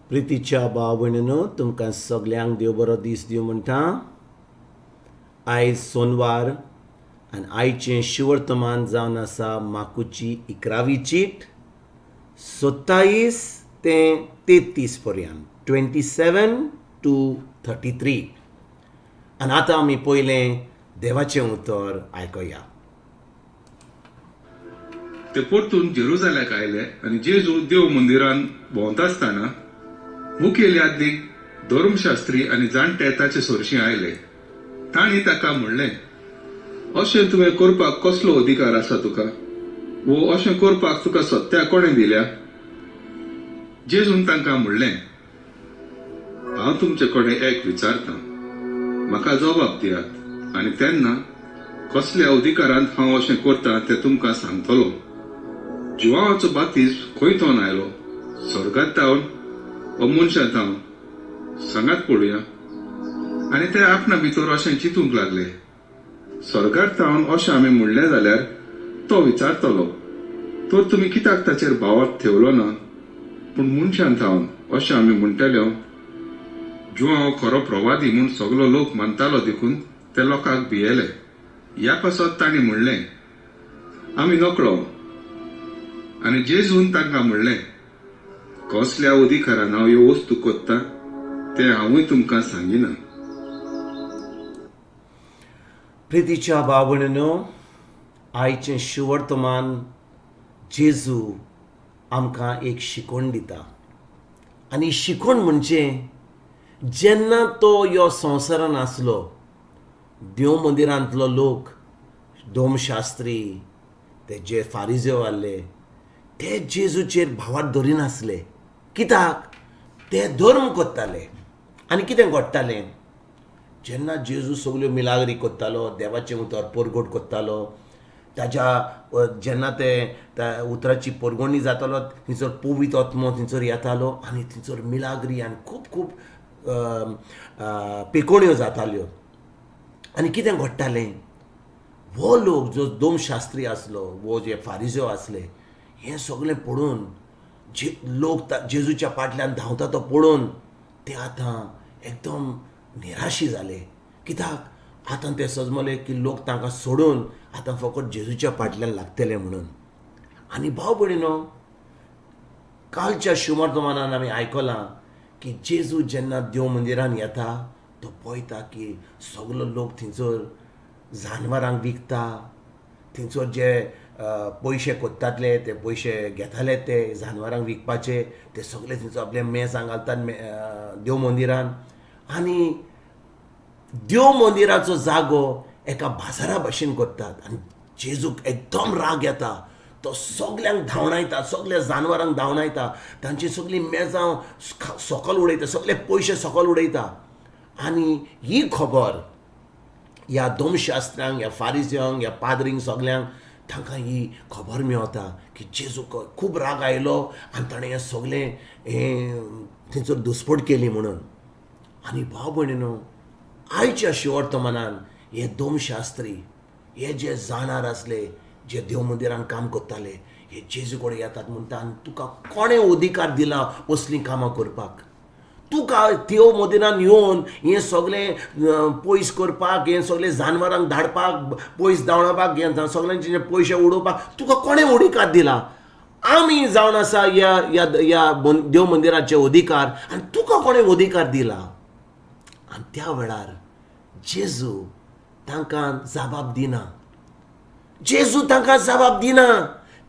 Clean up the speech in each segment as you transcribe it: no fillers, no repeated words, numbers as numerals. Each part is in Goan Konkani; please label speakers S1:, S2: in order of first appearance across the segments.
S1: प्रितीच्या भाव भयणीनो, तुमकां सगल्यांक देव बरो दीस दिवं म्हणटा. आयज सोनवार आनी आयचें शिवर्तमान जावन आसा माकुची 11वी चीट 27 ते 33 पर्यंत, 27 टू 33. आनी आतां आमी पयलें देवाचें उतर आयकुया.
S2: ते परतून जेरुजाल्याक आयले आनी जेजू देव मंदिरान भोंवता आसतना मुखेल यादीक, धर्मशास्त्री आनी जाणटे ताचे सरशीं आयले. तांणी ताका म्हणलें, अशें तुवें करपाक कसलो अधिकार आसा तुका, वो अशें करपाक तुका सत्या कोणें दिल्या? जेजून तांकां म्हणलें, हांव तुमचे कडेन एक विचारतां, म्हाका जबाब दियात आनी तेन्ना कसल्या अधिकारांत हांव अशें करतां तें तुमकां सांगतलो. जुवांवाचो बातीज खंय थावन आयलो, स्वर्गात थावन वा मनशां थावन? सांगात पळोवया. आनी ते आपणा भितर अशें चिंतूंक लागले, स्वर्गार थावन अशें आमी म्हणलें जाल्यार तो विचारतलो, तर तुमी कित्याक ताचेर भावार्थ ठेवलो ना? पूण मनशान थावन अशें आमी म्हणटले, जुवांव खरो प्रवादी म्हूण सगलो लोक मानतालो देखून ते लोकांक भियेले. ह्या पासत तांणी म्हणलें, आमी नकळो. आनी जेजून तांकां म्हणलें, कसल्या अधिकारान हांव ह्यो वस्तू कोत्ता तें हांवूय तुमकां सांगिना.
S1: प्रितीच्या भाव भयणीनो, आयचें शिवर्तमान जेजू आमकां एक शिकवण दिता. आनी शिकवण म्हणजे जेन्ना तो ह्यो संवसारान आसलो, देव मंदिरांतलो लोक, धर्मशास्त्री, ते जे फारिजेव आहले, ते जेजूचेर भावार्थ धरिनासले. कित्याक? ते धर्म करताले. आनी कितें घडटालें, जेन्ना जेजू सगल्यो मिलाग्री करतालो, देवाचें उतर परगट करतालो, ताज्या जेन्ना ते त्या उतराची परगणी जातालो, थंयसर पवित्र आत्मो थंयसर येतालो आनी थंयसर मिलाग्री आनी खूब खूब पेकोण्यो जाताल्यो. आनी कितें घडटालें, हो लोक जो धर्मशास्त्री आसलो वो जे फारिजो आसले, हें सगळें पळोवन जे लोक जेजूच्या फाटल्यान धांवता तो पळोवन ते आतां एकदम निराशी जाले. कित्याक आतां ते सजमले की लोक तांकां सोडून आतां फकत जेजूच्या फाटल्यान लागतले म्हणून. आनी भाव भयणीनो, कालच्या शुमर्तमानान आमी आयकलां की जेजू जेन्ना देव मंदिरान येता तो पळयता की सगलो लोक थंयसर जानवरांक विकता, थंयसर जे पयशे कोत्तातले ते पयशे घेताले ते जानवरांक विकपाचे, ते सगळे थंयसर आपले मेजां घालतात देव मंदिरान. आनी देव मंदिराचो जागो एका बाजारा भशेन करतात. आनी जेजूक एकदम राग येता, तो सगल्यांक धांवणायता, सगल्या जानवरांक धांवणायता, तांची सगळीं मेजां सकल उडयता, सगळे पयशे सकल उडयता. आनी ही खबर ह्या धर्मशास्त्रांक, ह्या फारिज्यांक, ह्या पाद्रींक सगल्यांक तांकां ही खबर मेवता की जेजूक खूब राग आयलो आनी ताणें हें सगलें हें थंयसर दुस्पट केली म्हणून. आनी भाव भयणीनो, आयच्या शिवर्तमानान हे धर्मशास्त्री, हे जे जाणार आसले, जे देव मंदिरान काम करताले, हे जेजू कडेन येतात म्हणटा, आनी तुका कोणें अधिकार दिला असलीं कामां करपाक? तुका देव मंदिरान येवन हें सगळें पयस करपाक, हें सगळें जानवरांक धाडपाक, पयस धांवडावपाक, हें सगळ्यांचे पयशे उडोवपाक तुका कोणें अधिकार दिला? आमी जावन आसा ह्या ह्या ह्या देव मंदिराचे अधिकार, आनी तुका कोणें अधिकार दिला? आनी त्या वेळार जेजू तांकां जबाब दिना. जेजू तांकां जबाब दिना.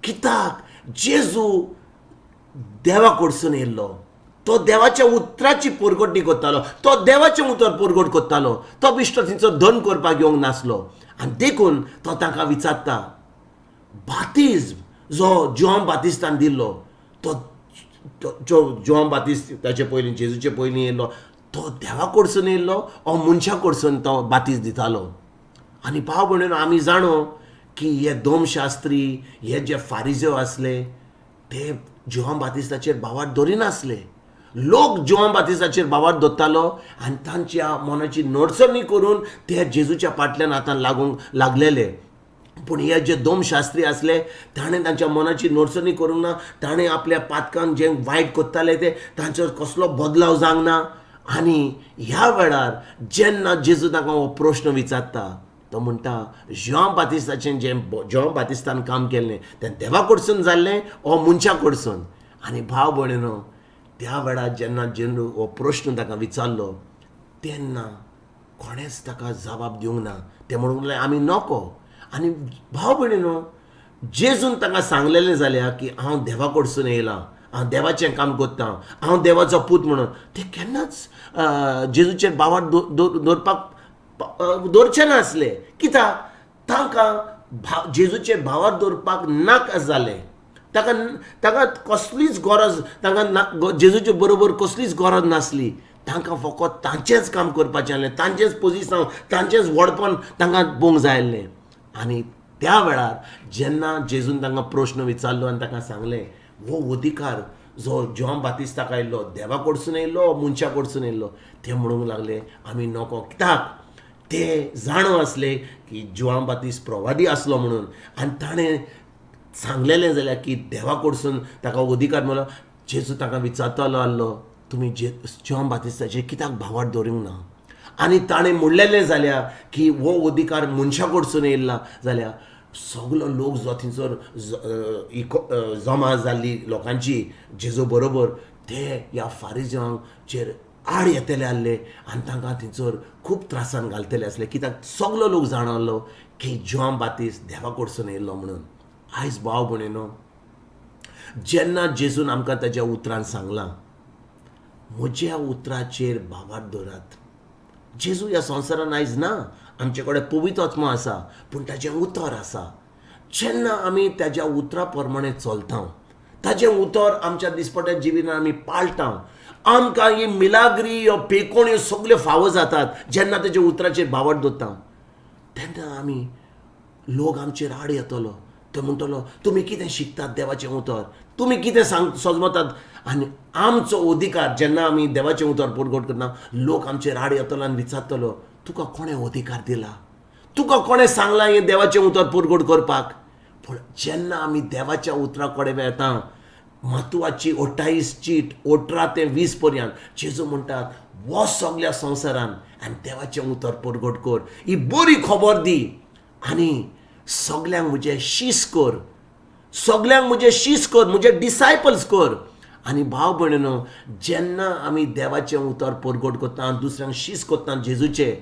S1: कित्याक? जेजू देवा कडसून येयल्लो, तो देवाच्या उतराची परगटणी करतालो, तो देवाचें उतर परगट करतालो, तो बिश्टो थंयसर धन करपाक येवंक नासलो. आनी देखून तो तांकां विचारता, बातिज्म जो जुआंव बातिस्तान दिल्लो, तो जो जुआंव बातिस्त ताचे पयलीं जेजूचे पयलीं येयल्लो, तो देवा कडसून येयल्लो ओ मनशा कडसून तो बातीज दितालो? आनी भाव भयणीनो, आमी जाणो की हे धर्मशास्त्री, हे जे फारिजेव आसले, ते जुआंव बातिस्ताचेर भावार्थ धरिनासले. लोक जुआंव बातिस्ताचेर भावार्थ दवरतालो आनी तांच्या मनाची नडसणी करून ते जेजूच्या फाटल्यान आतां लागूंक लागलेले. पूण हे जे दोमशास्त्री आसले ताणें तांच्या मनाची नोटसणी करूंक ना, ताणें आपल्या पातकान जें वायट करताले ते तांचेर कसलो बदलाव जावंक ना. आनी ह्या वेळार जेन्ना जेजू तांकां हो प्रश्न विचारता तो म्हणटा जुआंव बातिस्ताचें जें जुआंव बातिस्तान काम केल्लें तें देवा कडसून जाल्लें ओ मनशा कडसून. आनी भाव भयणीनो, त्या वेळार जेन्ना जेजू हो प्रश्न ताका विचारलो तेन्ना कोणेंच ताका जबाब दिवंक ना. ते म्हणूंक लागले आमी नको. आनी भाव भयणीनो, जेजून तांकां सांगलेलें जाल्यार की हांव देवा कडसून येयलां, हांव देवाचें काम करतां, हांव देवाचो पूत म्हणून, ते केन्नाच जेजूचेर भावार्थ दवरपाक दवरचे नासले. कित्याक तांकां जेजूचेर भावार्थ दवरपाक नाका जालें. ताका कसलीच गरज, तांकां जेजूचे बरोबर कसलीच गरज नासली. तांकां फकत तांचेंच काम करपाचें आसलें, तांचेंच पोजिसांव, तांचेंच व्हडपण तांकां पोवंक जाय आसलें. आनी त्या वेळार जेन्ना जेजून तांकां प्रश्न विचारलो आनी तांकां सांगलें हो अधिकार जो जुआंव बातिस्ताक आयिल्लो देवा कडसून येयल्लो मनशा कडसून येयल्लो, ते म्हणूंक लागले आमी नको. कित्याक ते जाणो आसले की जुआंव बातिस्त प्रवादी आसलो म्हणून, आनी ताणें सांगलेलें जाल्यार की देवा कडसून ताका अधिकार मेळ्ळो. जेजू ताका विचारतालो आसलो तुमी जुआंव बातिस्ताचेर कित्याक भावार्थ दवरूंक ना? आनी ताणें म्हणलेलें जाल्यार की हो अधिकार मनशा कडसून येयला जाल्यार सगलो लोक जो थंयसर जमा जाल्ली लोकांची जेजू बरोबर ते ह्या फारिजांचेर आड येतले आसले आनी तांकां थंयसर खूब त्रासान घालतले आसले. कित्याक सगलो लोक जाणवलो की जुआंव बातिस्त देवा कडसून येयल्लो म्हणून. आयज भाव भयणीनो, जेन्ना जेजून आमकां ताच्या उतरान सांगलां म्हज्या उतराचेर भावार्थ दवरात. जेजू ह्या संवसारान आयज ना, आमचे कडेन पवित्र आत्मो आसा, पूण ताचें उतर आसा. जेन्ना आमी ताज्या उतरा प्रमाणे चलता, ताजें उतर आमच्या दिसपट्या जिवितान आमी पाळटा, आमकां ही मिलाग्री ह्यो पेकोण ह्यो सगल्यो फावो जातात. जेन्ना ताज्या उतराचेर भावार्थ दवरता तेन्ना आमी लोक आमचेर आड येतलो. तो म्हणटलो तुमी कितें शिकतात देवाचें उतर, तुमी कितें सजमतात. आनी आमचो अधिकार जेन्ना आमी देवाचें उतर परगट करता लोक आमचेर आड येतलो आनी विचारतलो तुका कोणें अधिकार दिला, तुका कोणें सांगलां हें देवाचें उतर परगट करपाक. पूण जेन्ना आमी देवाच्या उतरा कडेन वेता म्हत्वाची 28 चीट 18 ते 20 पर्यंत जेजू म्हणटात वच सगल्या संवसारान आनी देवाचें उतर परगट कर, ही बरी खबर दी आनी सगल्यांक म्हजें शीस कर, सगल्यांक म्हजें शीस कर, म्हजे डिसायपल्स कर. आनी भाव भयणीनो, जेन्ना आमी देवाचें उतर परगट करता, दुसऱ्यांक शीस करता जेजूचें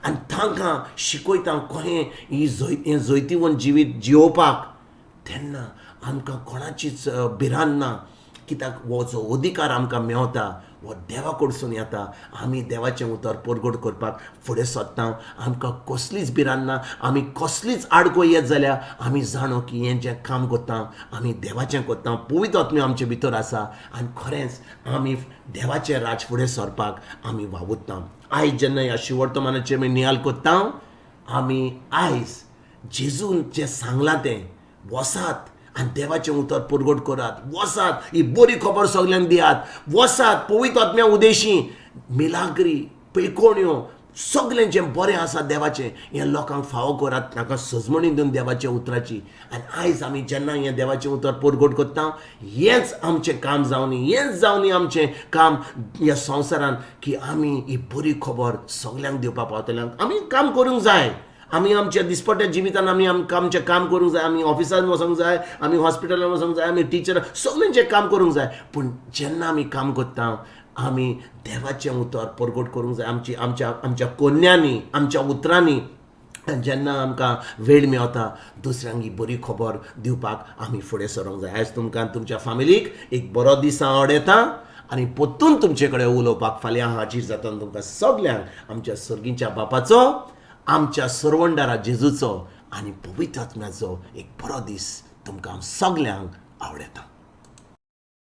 S1: आनी तांकां शिकयता कशें ही हें जैतिवंत जिवीत जियोवपाक, तेन्ना आमकां कोणाचीच भिरांत ना. कित्याक हो जो अधिकार आमकां मेवता हो देवा कडसून येता. आमी देवाचें उतर परगट करपाक फुडें सरता, आमकां कसलीच भिरांत ना. आमी कसलीच आडको येत जाल्यार आमी जाणो की हें जें काम करता आमी देवाचें करता, पवित्र आत्मो आमचे भितर आसा आनी खरेंच आमी देवाचें राज फुडें सरपाक आमी वावुरता. आयज जेन्ना ह्या शिवर्तमानाचेर आमी नियाळ करता, आमी आयज जेजून जें सांगलां तें वसात आनी देवाचें उतर परगट करात, वसात ही बरी खबर सगल्यांक दियात, वसात पवित्र आत्म्या उदेशी मिलाग्री पेकोण्यो सगळें जें बरें आसा देवाचें हें लोकांक फावो करात, तांकां सजमणी दिवन देवाच्या उतराची. आनी आयज आमी जेन्ना हें देवाचें उतर परगट करता हेंच आमचें काम जावनी, हेंच जावनी आमचें काम ह्या संवसारान की आमी ही बरी खबर सगल्यांक दिवपाक पावतले. आमी काम करूंक जाय, आमी आमच्या दिसपट्ट्या जिवितान आमी आमकां आमचें काम करूंक जाय, आमी ऑफिसान वचोंक जाय, आमी हॉस्पिटलान वचोंक जाय, आमी टिचर सगळ्यांचें काम करूंक जाय. पूण जेन्ना आमी काम करता आमी देवाचें उतर परगट करूंक जाय आमची आमच्या आमच्या कोन्यांनी, आमच्या उतरांनी. जेन्ना आमकां वेळ मेवता दुसऱ्यांक ही बरी खबर दिवपाक आमी फुडें सरोंक जाय. आयज तुमकां तुमच्या फामिलीक एक बरो दीस हांव आवडयता आनी परतून तुमचे कडेन उलोवपाक फाल्यां हांव हाजीर जाता. तुमकां सगल्यांक आमच्या सर्गीच्या बापाचो, आमच्या सरवंडारा जेजूचो आनी पवित्र आत्म्याचो एक बरो दीस तुमकां सगल्यांक आवडटा.